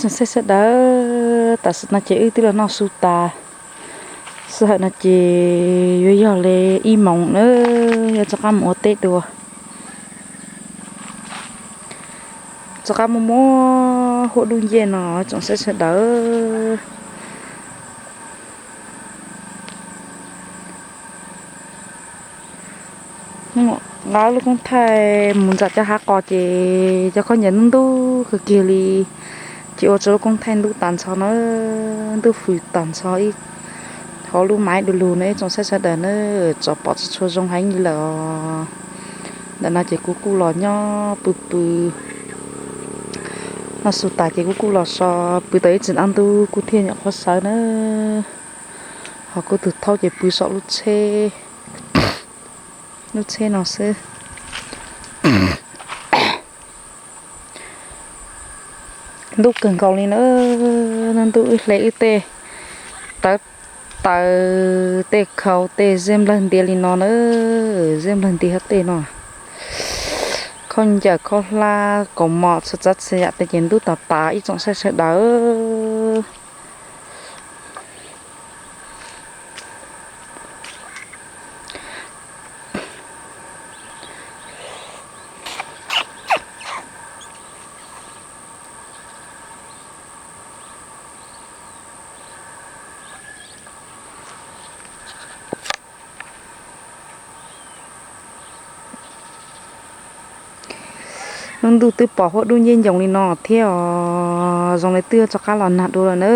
Saib sawv daws, tam sim no ces wb twb los noj su tas, sij hawm no ces yuav yog li ib moos na, yuav rov qab mus ua teb dua. Rov qab muaj muab huab dub ncej no tsoom saib sawv daws. Nqa lub koob thaij mus nram cov hav qos ces cov khaub ncaws ntub ntub kawg kiag li, ces ua rau lub koob thaij ntub tas nrho na, ntub fws tas nrho ib hauv lub maiv du lug na ib tsoom saib sawv daws na, tsom pom tsis tshua zoo heev li lawm os. Ntawm no ces kuv kuj los nyob pw pw, noj su tas ces kuv kuj los so pw tau ib tsam dab ntub kuv thiaj nyuam qhuav sawv na. Ho kuv tus thaub ces pw saum lub tsheb, lub tsheb no xwb. Ntub kawg nkaus li na, ntub wb hle wb tej tawv taws, tej khau, tej zeb nplawg ntiav li no na, zeb nplawg ntiav hab tej no, khaub ncaws khaub hlab kaus mom txhua tsav txhia yam tej ces ntub tas tas ib tsoom saib sawv daws. Lub ntuj twb pom huab dub ncej ncoos li no thiab os, zoo li twb rov qab los nag dua lawm na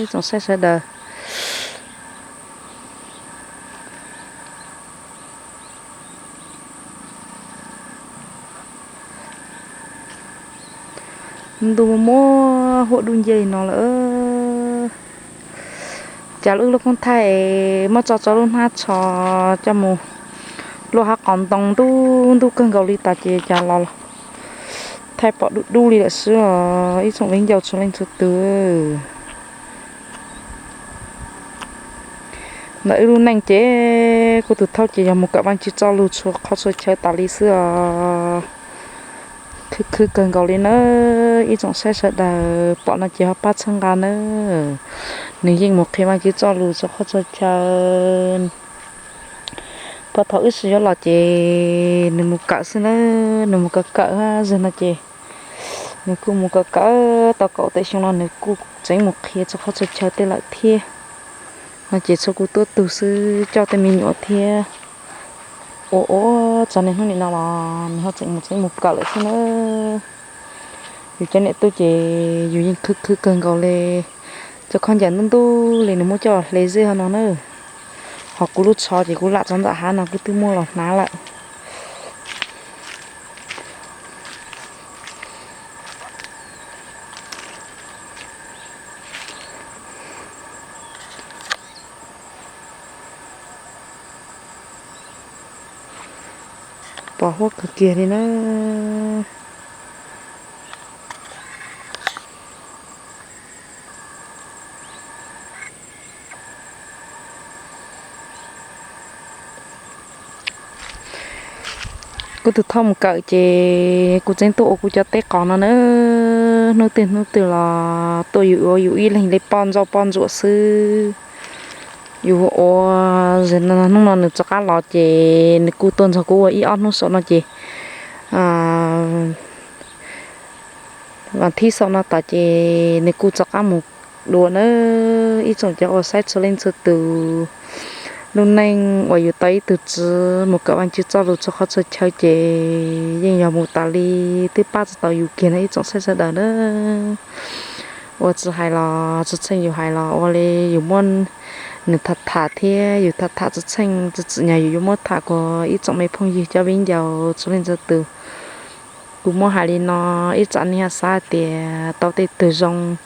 tsoom saib sawv daws. Ntuj muaj muab huab dub ncej li no lawm. Cas lub, lub koob thaij muab tso rau lub hnab tsho coj mus luaj hav qos ntoo ntub ntub kawg nkaus li tas ces cas los thaij pom dub dub li lawm xwb os ib tsoom viv ncaus txhua leej txhua tus. Ntawm wb lub neej ces kuv tus thaub ces yog mus kawm Vaajtswv txoj lug txhua qhov txhua chaw tas li xwb os. Khwb khwb kawg nkaus li na ib tsoom saib sawv daws, pom no ces ho pab txhawb nqa nawb. Nws yeej mus qhia Vaajtswv txoj lug txhua qhov txhua chaw. Puag thaum wb sib yuav los ces nws mus kawm xwb na, nws mus kawm kawm, zaum no ces nws kuj mus kawm kawm tau kaum tawm xyoo no nws kuj tseem mus qhia txhua qhov txhua chaw tej lawm thiab. No ces txhua kuj tuab tug xwb coj tej me nyuam thiab. Ua ua txog niaj hnub nim no los nws ho tseem mus tseem mus kawm lawm xwb na. Yus cov niam tub ces yus yeej khwb khwb kawg nkaus li. Cov khaub ncaws ntub ntub li nws muab coj hle zeb ho no na. Ho kuv lub tsho ces kuv lam tso ntawm hav no kuv twb muab los hnav lawm. Pos huab kawg kiag li na. Kuv tus thauj mus kawm ces kuv tseem tuaj ua kuv cov teb qos no na. Hnub twg hnub twg los tuaj yus ua yus ib leeg li poj ntsauj poj ntsuam xwb. Yus ua, hnub no nws rov qab los ces nws kuj tuaj nrog kuv ua ib ob hnub saum no ces, vas thib saum no tas ces nws kuj rov qab mus dua na. Ib tsoom cov uas saib txhua leej txhua tus, lub neej uas yus tau ib tug tswv mus kawm Vaajtswv txoj lus txhua qhov txhua chaw ces yeej yog mus tas li, twb pab tsis tau yus kiag no ib tsoom saib sawv daws na. Ua tsis hais los tsis txheej yus hais los ua li yus muab nws tham tham thiab yus tham tham tsis txheej tsis tsim nyog yus yuav muab tham kuas ib tsoom me phooj ywg cov viv ncaus txhua leej txhua tus. Kuv muab hais li no, ib tsam nej ho xav hais tias tau tej tug zoo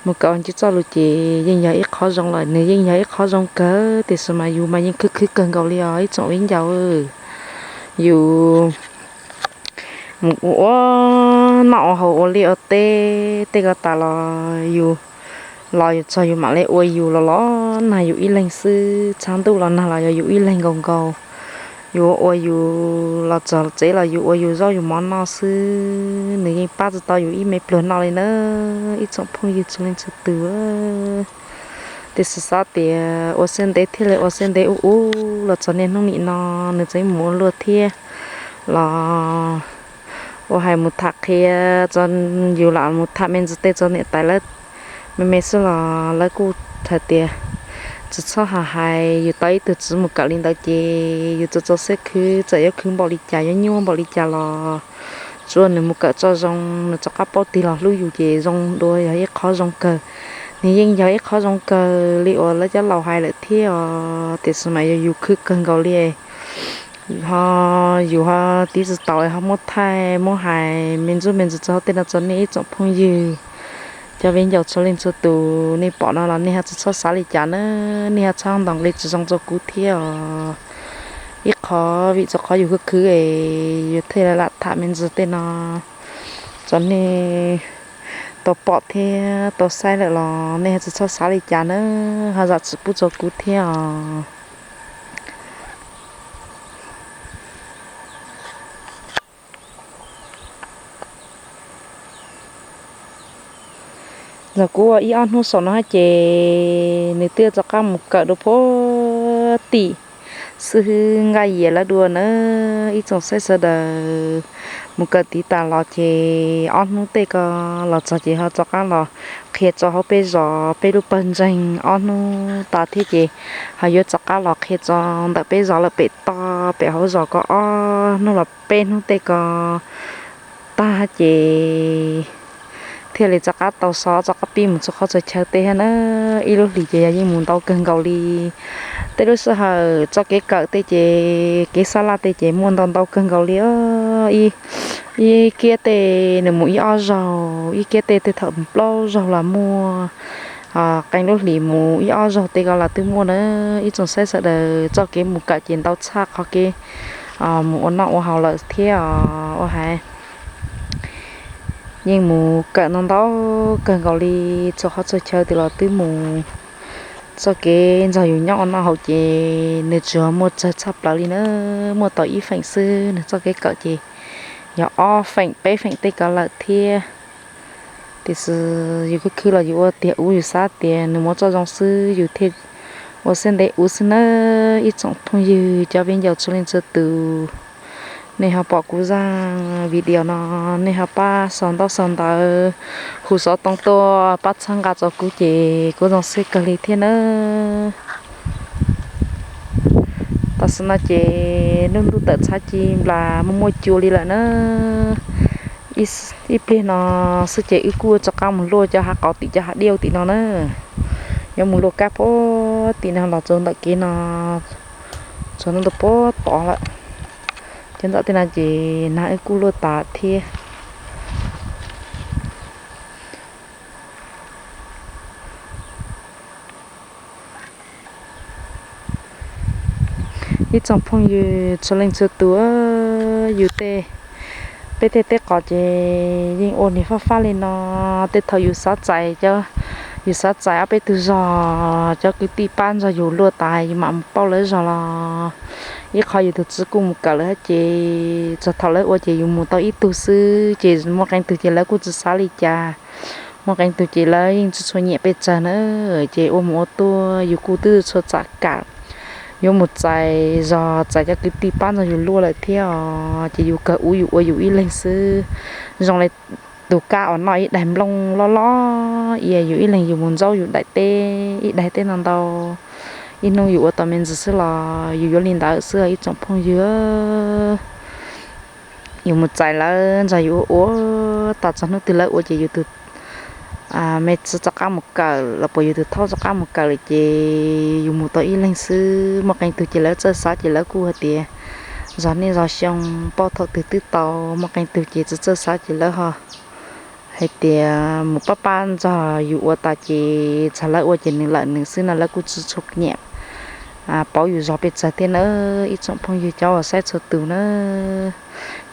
mus kawm Vaajtswv txoj lus ces yeej yog ib qhov zoo lawm, nws yeej yog ib qhov zoo kawg, tiam sis mas yus mas yeej khwv khwv kawg nkaus li os ib tsoom viv ncaus. Yus mus ua noj ua haus ua liaj ua teb tej ko tas los yus los yus txog yus mam li ua yus los los nag yus ib leeg xwb, tshav ntuj los nag los yog yus ib leeg nkaus nkaus. Yus ua yus los txog tsev los yus ua yus zaub yus mov noj xwb, nws yeej pab tsis tau yus ib me pluag noj li na, ib tsoom phooj ywg txhua leej txhua tus. Tiam sis xav tias ua siab ntev thiaj li ua siab ntev ub ub los txog niaj hnub nim no nws tseem mus ua luaj thiab los ua hais mus tham qhia txog yus lam mus tham me ntsis tej txog niam tais lawv me me xwb los lawv kuj hais tias tsis txhob hais hais, yus tau ib tug txiv mus kawm li ntawd ces yus txawm txaus siab khwv, txawm yuav khwv npaum li cas yuav nyuaj npaum li cas los tsuas nws mus kawm tso zoo, nws rov qab paub tig los hlub yus ces zoo dua, yog ib qho zoo kawg. Nws yeej yog ib qho zoo kawg li uas lawv cov laus hais lawm thiab os, tiam sis mas yog yus khwv kawg nkaus li ho yus ho tiv tsis tau ho muab thaij muab hais me ntsuj me ntsis txog tej no txog nej ib tsoom phooj ywg cov viv ncaus txhua leej txhua tus, nej pom no los nej ho tsis txhob xav li cas na, nej ho txhob ntaus nqi tsis zoo rau kuv thiab os. Ib qho vim rau qhov yus khwv khwv es yus thiaj li lam tham me ntsis tej no txog nej tau pom thiab tau saib lawm los nej ho tsis txhob xav li cas na, ho zam txim pub rau kuv thiab os. Txog kuv ua ib ob hnub saum no ces nws twb rov qab mus kawm dua puag tim xib hwb Nkaj Yias lawv dua na, ib tsoom saib sawv daws. Mus kawm tiv tas los ces ob hnub tej ko los txog ces ho rov qab los qhia tso hauv peb zos peb lub pawg ntseeg ob hnub tas thiab ces ho yuav rov qab los qhia tso ntawm peb zos lawm pem toj pem hauv zos ko ob hnub los peb hnub tej ko tag ces thiaj li rov qab tau so rov qab pib mus txhua qhov txhua chaw tej thiab na. Ib lub hlis ces yog yeej mus ntau kawg nkaus li. Tej lub sij hawm txoj kev kawm tej ces kev sab laj tej ces muaj ntau ntau kawg nkaus li. Ib kiab tej nws mus ib ob zaug, ib kiab tej tej thaum plaub zaug los muaj. Qee lub hlis mus ib ob zaug tej ko los twb muaj na. Ib tsoom saib sawv daws, txoj kev mus kawm ces ntau tshaj qhov kev mus ua noj ua haus lawm thiab ua hais yeej mus kawm ntau ntau kawg nkaus li, txhua qhov txhua chaw twb los twb mus. Txoj kev nrog yus nyob ua noj haus ces nws tsuas muaj tsawg tshaj plaws li na, muaj tau ib feem xwb, nws txoj kev kawm ces yog ob feem peb feem tej ko lawm thiab. Tiam sis yus khwv khwv los yus ua tiag ub, yus xav tias nws mus txoj zoo xwb yus thiaj ua siab ntev ub xwb nawb. Ib tsoom phooj ywg cov viv ncaus txhua leej txhua tus, nej ho pom kuv zaj video no, nej ho pab sau ntaub sau ntawv, hu xov tooj tuaj pab txhawb nqa rau kuv ces kuv zoo siab kawg li thiab nawb. Tam sim no ces lub ntuj tawm txhab ci nplas muaj muaj cua li lawm na. Ib pliag no xwb ces wb kuj rov qab mus luaj cov hav qauv tim cov hav diaj tim no na. Yuav mus luaj kab puag tim no los txog ntawm kev no, txog ntawm puag tod lawm. Cov ntawm tej no ces nag wb kuj luaj tas thiab. Ib tsoom phooj ywg txhua leej txhua tus, yus tej, peb tej teb qos ces yeej ua niag fab fab li no. Tej thaum yus xav txais, yus xav txais ob peb tug zog, cov kwv tij pab nrog yus luaj tas yus mam mus pauj lawv zog los ib qho yus tus txiv kuj mus kawm lawm ces txog thaum lawv ua ces yus mus tau ib tug xwb ces muaj qee tug ces lawv kuj tsis xav li cas. Muaj qee tug ces lawv yeej tsis tshua nyiam pes tsawg na, ces ua mus ua tuaj yus kuj twb tsis tshua txam kam yuav mus txais zog txais cov kwv tij pab nrog yus luaj lawm thiab os. Ces yus kawg ub yus ua yus ib leeg xwb, zoo li tus kab uas noj ib daig nplooj loj loj, yus ib leeg yus mus ntsaub yus daim teb ib daig teb ntau ntau, ib hnub yus ua tau me ntsis xwb los yus yuav li ntawd xwb ib tsoom phooj ywg. Yus mus txais lawv nrog yus ua ua tas txog hnub twg lawv ua ces yus tus me txiv rov qab mus kawm los puas yus tus thaub rov qab mus kawm lawm ces yus mus tau ib leeg xwb. Muaj qee tug ces lawv txawj xav ces lawv kuj hais tias zog niaj zog xyoo pauj thaum twg twb tau. Muaj qee tug ces tsis txawj xav ces lawv ho hais tias mus pab pab nrog yus ua tas ces txog lawv ua ces nws lawm nws xwb no lawv kuj tsis tshua nyiam pauv yus zog pes tsawg thiab nawb ib tsoom phooj ywg cov uas saib txhua tus na.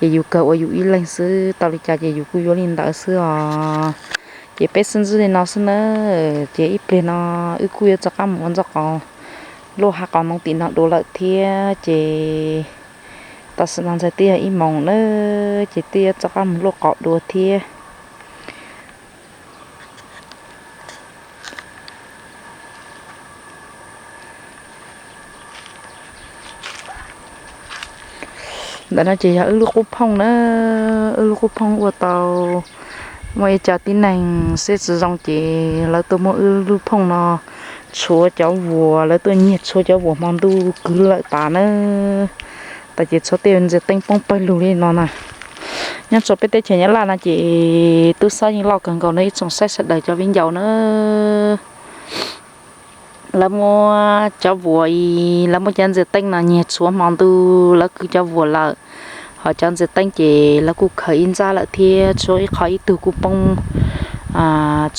Ces yus kawg ua yus ib leeg xwb, tau li cas ces yus kuj yuav li ntawd xwb os. Ces peb sib ntsib li no xwb nawb, ces ib pliag no wb kuj yuav rov qab mus ua ntxoj qos luaj hav qos ntoo tim no dua lawm thiab ces Tam sim no ntxhais twb yog ib moos na, ces twb yuav rov qab mus luaj qos dua thiab. Ntawm no ces yog wb lub qub phooj na, wb lub qub phooj ua tau muaj ib co tib neeg seb tsis zoo ces lawv tuaj muab wb lub phooj no tshuav cov vuas, lawv tuaj nyiag tshuav cov vuas hmo ntuj kwv lawm tas na. Tas ces tshuav tej ntxias teeb poob pawg lug li no na. Nyob rau peb teb chaws Nyab Laj no ces tub xob yeej loj kawg nkaus no ib tsoom saib sawv daws cov viv ncaus na. Lawv muab cov vuas, lawv muab cov ntxias teeb no nyiag tshuav hmo ntuj lawv kwv cov vuas lawm, ho cov ntxias teeb ces lawv kuj khaws ib nrab lawm thiab tshuav ib qho ib tug kuj poob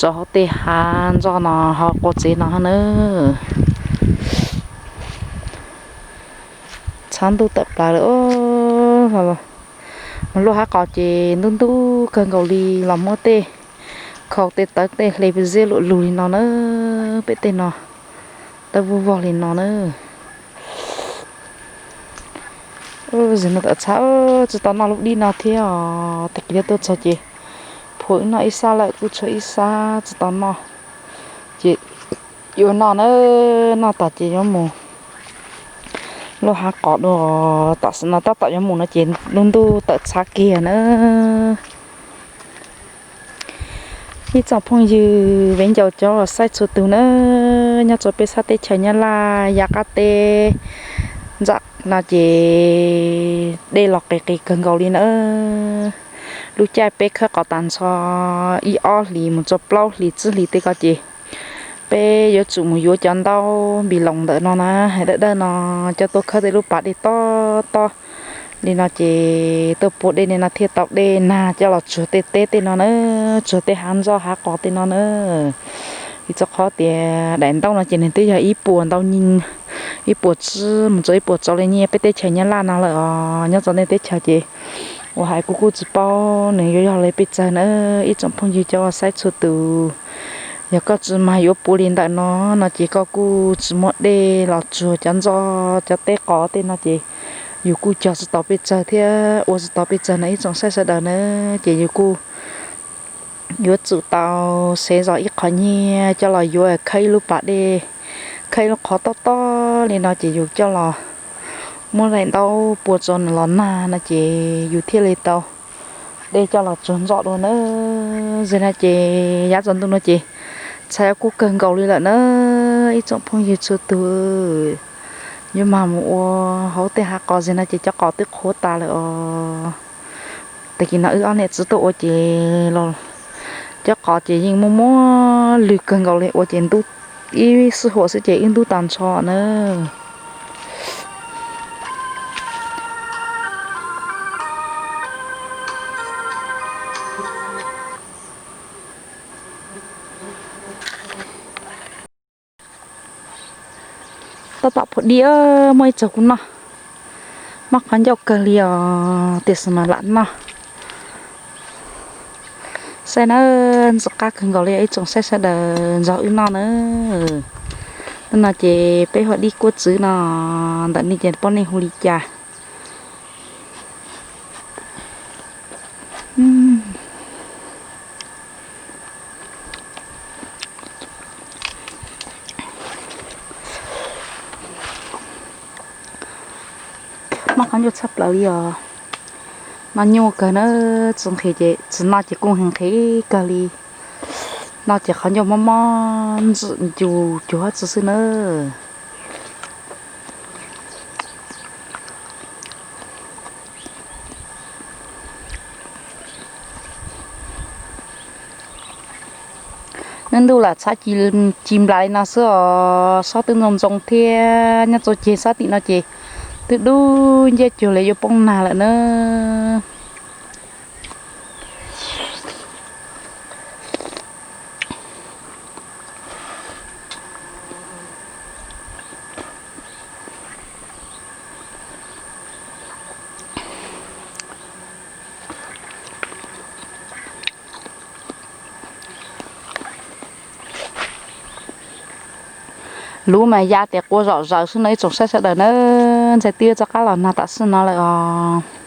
rau hauv tej hav nroj no ho qua tsev no na. Tshav ntuj tawm plaws lawm. Mus luaj hav qos ces ntub ntub kawg nkaus li los muab tej khau tej tawv tej hle pes ziab luam lug li no na, pem tej no tawv vuj vog li no na. Zim no tawm txhab tsis tau noj lub dib no thiab os, tag kis tuaj txog ces phua wb noj ib sab lawm kuj tshuav ib sab tsis tau noj, ces yuav noj na, noj tas ces yuav mus luaj hav qos dua, tam sim no tab tom yuav mus no ces lub ntuj tawm txhab kiag na. Ib tsoom phooj ywg viv ncaus cov uas saib txhua tus na, nyob rau peb sab teb chaws Nyab Laj yav qab teb ntxawm no ces dej los qis qis kawg nkaus li na. Lub caij peb khawb qos tas nrho ib ob hlis mus rau plaub hlis tsib hlis tej ko ces peb yuav tsum mus yuav cov ntaub npis loos ntawm no na, hais dawb dawb no coj tuaj khawb tej lub pas dej tob tob li no ces tuaj pua dej li no thiaj tau dej nag coj los tsuag tej teb tej no na, tsuag tej hav nroj hav qos tej no na. Vim rau qhov tias daim ntaub no ces nws twb yog ib puas ntau nyiaj, ib puas tsib mus rau ib puas rau li nyiaj peb teb chaws Nyab Laj no lawm os. Nyob rau nej teb chaws ces uas hais kuv kuj tsis paub nws yuav yog li pes tsawg na. Ib tsoom phooj ywg cov uas saib txhua tus, yog koj tsis mag yuav pua li ntawm no no ces koj kuj tsis muaj dej los tsuag cov nroj cov teb qos tej no ces yus kuj cog tsis tau pes tsawg thiab ua tsis tau pes tsawg na ib tsoom saib sawv daws na. Ces yus kuj yuav tsum tau sev zog ib qho nyiaj coj los yuav khawb ib lub pas dej, khawb ib lub qhov tob tob li no ces yus coj los muab daim ntaub pua rau nws los nag no ces yus thiaj li tau dej coj los tsuag nroj dua na. Zim no ces yav tsaus ntuj no ces txhais kub kawg nkaus li lawm na. Ib tsoom phooj ywg txhua tus, yuav mag mus ua hauv tej hav qos zim no ces cov qos twb qhuav tas lawm os. Tag kis no wb ob niam txiv tuaj ua ces los cov qos ces yeej muaj muaj lwg kawg nkaus li ua ces ntub ib sij huam xwb ces wb ntub tag nrho na. Tab tom phuv dib muaj ib txog kuv noj, mob qhov ncauj kawg li os tiam sis mas lam noj. Saib na, ntxim qab kawg nkaus li ib tsoom saib sawv daws nrog wb noj na. Hnub no ces peb hu dib kuaj txwv no, ntawm nej ces poj nej hu li cas? Mob qhov ncauj tshaj plaws li os. Noj nyuaj kawg na, tsis nqhis ces tsis noj ces kuj nqhis kawg li. Noj ces qhov ncauj mob mob ntswm ncus cuag tsi xwb na. Hnub ntuj lam txhab ci nplas li no xwb os, xob twb ntxoo ntxoo thiab nyob rau ceg sab tim no ces twb dub nciab cuag li yuav poob nag lawm na. Lub mas ya tes qua zom zaws xwb no ib tsoom saib sawv daws nawb. Ntxhais twb rov qab los nag tam sim no lawm os.